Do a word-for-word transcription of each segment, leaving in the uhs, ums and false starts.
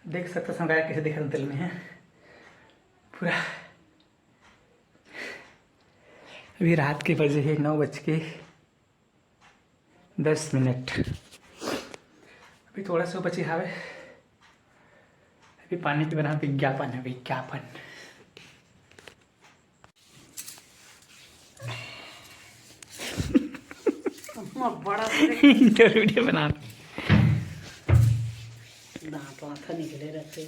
देख सकथो संगवारी, कैसे दिखत तेल में है पूरा। अभी रात के बजे है नौ बज के दस मिनट। अभी थोड़ा सा बचे हावे। अभी पानी पी बर विज्ञापन है, विज्ञापन। बड़ा से इंटर वीडियो बना। दांत वांत निकले रहते।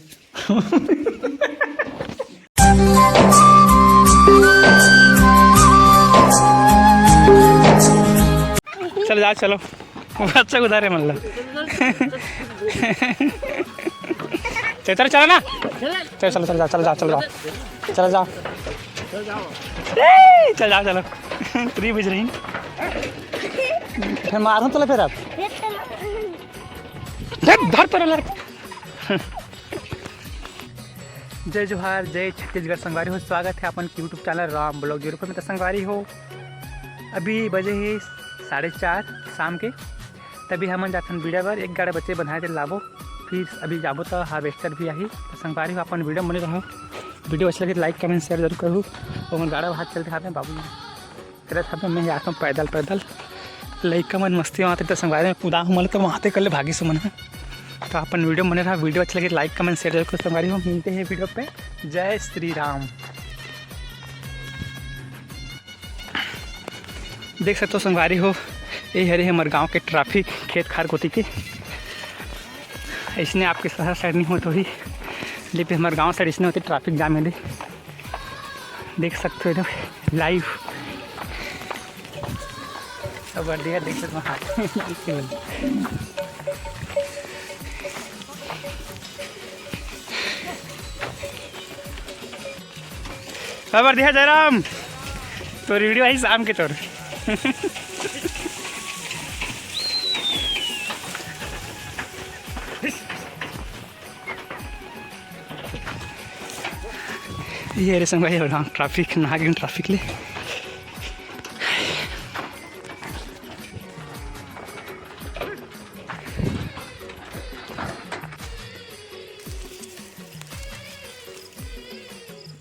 चल जा, चलो। वो अच्छा उधार है, मतलब। चल, चल, चला ना। चल, चल, चल जा, चल जा, चल जा। चल जा। ए, चल जा, चलो। Three बज रही। फिर मारूं तो ले फिर अब। धर, धर तो ले। जय जोहार, जय छत्तीसगढ़ संगवारी हो, स्वागत है अपन YouTube channel Ram blog zero पर। मैं तो संगवारी हो, अभी बजे है साढ़े चार शाम के, तभी हमन जाथन बीड़ा बर, एक गाड़ा बचे बंधाए दे लाबो, फिर अभी जाबो तो हार्वेस्टर भी आही। तो संगवारी हो, अपन वीडियो बने रहो, वीडियो अच्छा लगे तो लाइक कमेंट शेयर जरूर करू। और गाड़ा बाहर चलते खाते बाबू करत हवे, मैं जात हूँ पैदल पैदल। लइका मन मस्ती मारत हे, त संगवारी में कूदा हूँ, मन तो मारते कर ले भागी सुमन है। तो अपन वीडियो बने रहा, वीडियो अच्छा लगे लाइक कमेंट शेयर जरूर करो संगवारी हो। मिलते हैं वीडियो पे। जय श्री राम। देख सकते हो संगवारी हो, ये हरे हमर गांव के ट्रैफिक खेत खार कोती के। इसने आपके शहर साइड नहीं होत होही, लेकिन हमर गांव साइड इसने होते ट्रैफिक जाम है। देख सकते हो एकदम लाइव। सब बढ़िया, देख सकते हो हाथ। खबर दिया जयराम, तोर वीडियो आई शाम के तोर। ये रे संगवारी, ट्रैफिक, नागिन ट्रैफिक ले।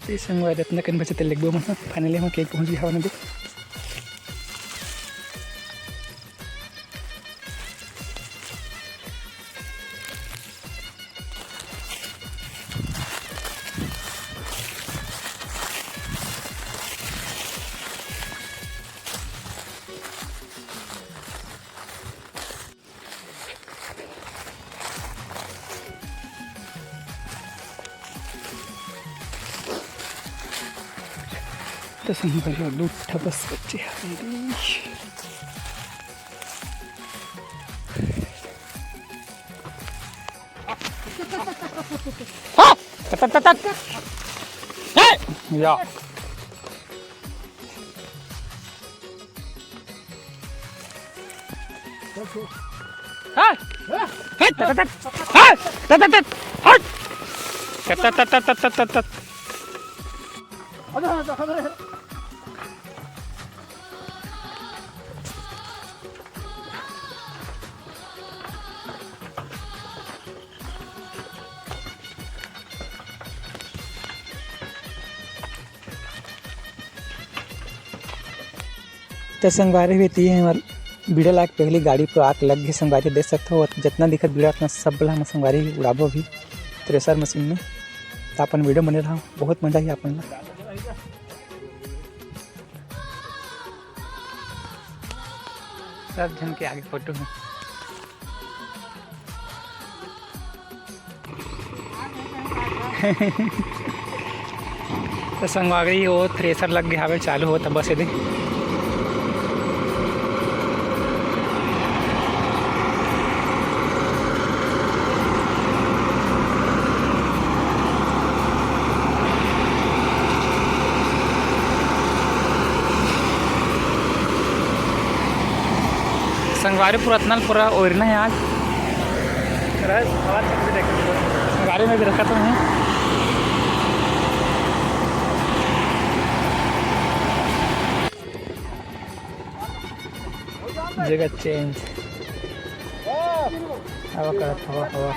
ते संगवारी, इतना कन बचे ते लेगबो मन। फाइनली हम के पहुंच गया हवन अभी। तो संगवारी हो, दू ठा बस बचे हवे। हाँ! तत, तत, तत, तत। ए! या। हाँ। हट, हट, हट, हट। हाँ, हट, हट, हट, हट। हट, हट, हट, हट। त संगवारी हो, ये हमर बीड़ा लाके पहली गाड़ी पर आग लग गई। संगवारी देख सकते हो, जितना दिखत बीड़ा उतना सब ला हम संगवारी उड़ाबो अभी थ्रेसर मशीन में। तो अपन वीडियो बने रहा, बहुत मजा ही अपन ला। सब झन के आगे फोटो है। तो संगवारी, वो थ्रेसर लग गया हवे, चालू होता बस ये दे। संगवारी, पूरा इतना पूरा ओरना है आज। गाड़ी में भी रखा तो नहीं। जगह चेंज। हवा करत, हवा, हवा।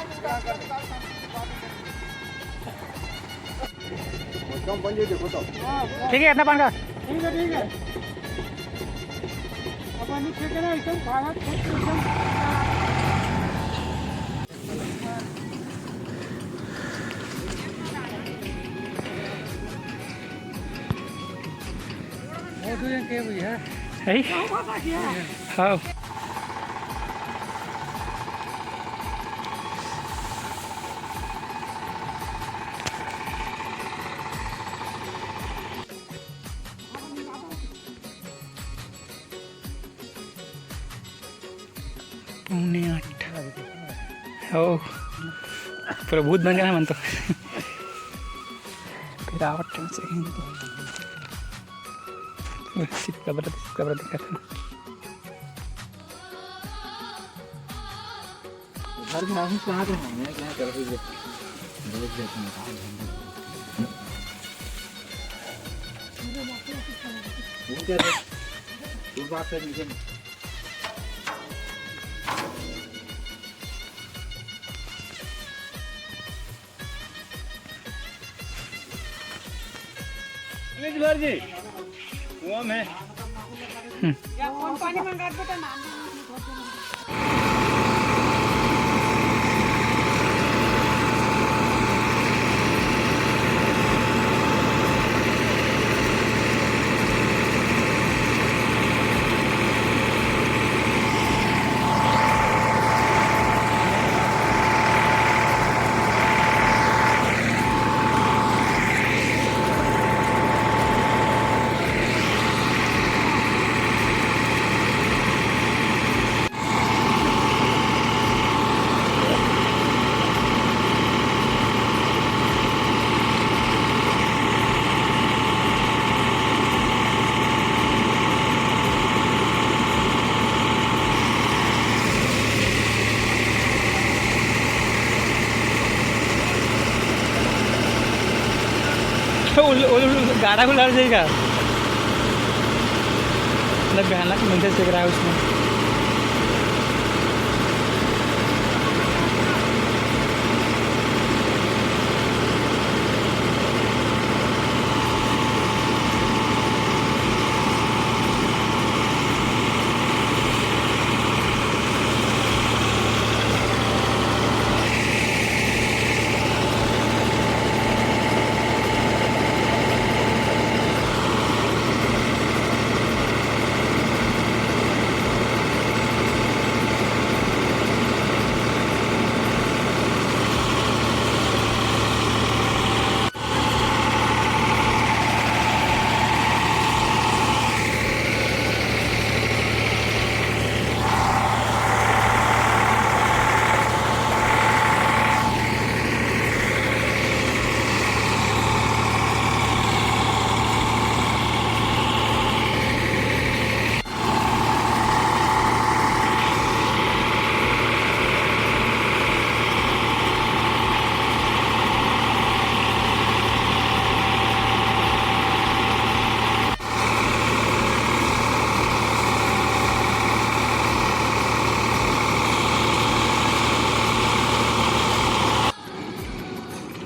ठीक है, इतना पान का। ठीक है, ठीक है। अब नीचे के ना एकदम खाना, एकदम। वो तो ये क्या हुई है? है? हाँ। पौने आठ। हो, पूरा भूत बन गया है मन तो। फिर आवत टाइम से ही चिपका बड़ा, चिपका बड़ा दिखा था। घर में हम कहाँ के हैं? मैं क्या कर रही है? देख लेते हैं, कहाँ घूम रहे हैं। वो क्या है? वो बात है, नीचे में। अनिल जी, कुआं में। हम्म। या कौन पानी मंगा बेटा, नाम उल-, उल-, गाड़ा उलट जाएगा। मतलब भयानक नीचे से गिरा है उसमें।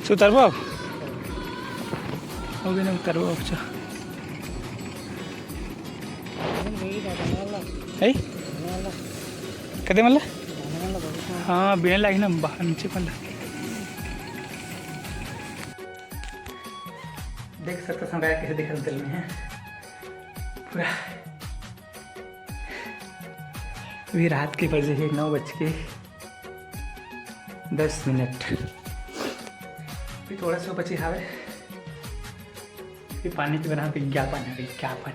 से उतरबो? हो गए ना, उतरबो। अच्छा, है? कदे मतलब? हाँ, बिना लागी ना, बाहर नीचे पल्ला। देख सकते हो संगवारी, कैसे दिखत दिल में है पूरा। अभी रात के बजे है नौ बज के दस मिनट। अभी थोड़ा सा बची हावे। अभी पानी पी बर, विज्ञापन है, विज्ञापन।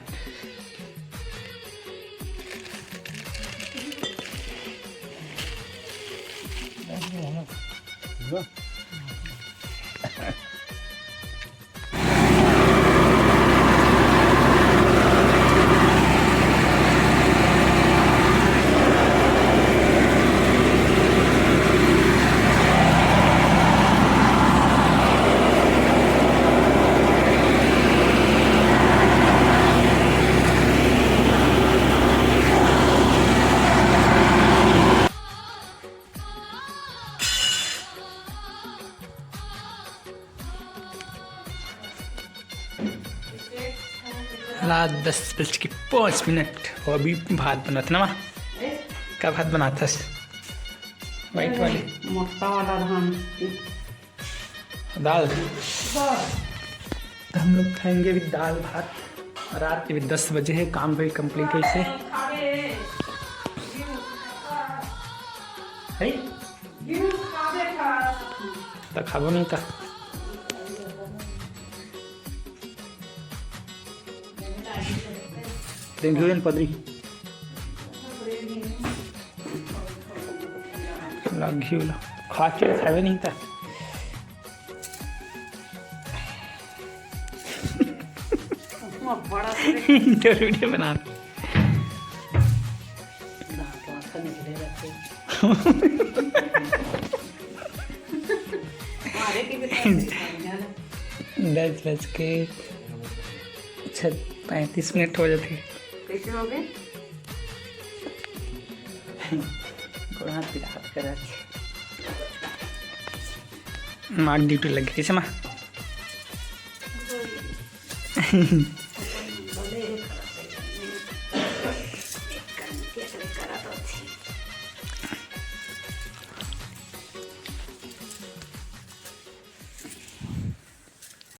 रात दस बज के पाँच मिनट, अउ अभी भात बनत ना माँ। का भात बनाथस? वाइट वाले। मोटा वाला धान। दाल। तो हम लोग खाएंगे अभी दाल भात। रात के भी दस बजे है, काम भी कंप्लीट है इसे। है? तो खाबो नहीं था। देख घिउ पदरी। ला घिउ ला। खा के खावे नहीं था। बड़ा से। इंटर वीडियो बना। दांत वांत तो निकले रहते। मारे की भी तो नहीं है ना। दस बज के छ-, पैंतीस मिनट हो जाते। कैसे हो गए? गोड़ हाथ पिरात करत। माँ ड्यूटी लग गई, कैसे माँ?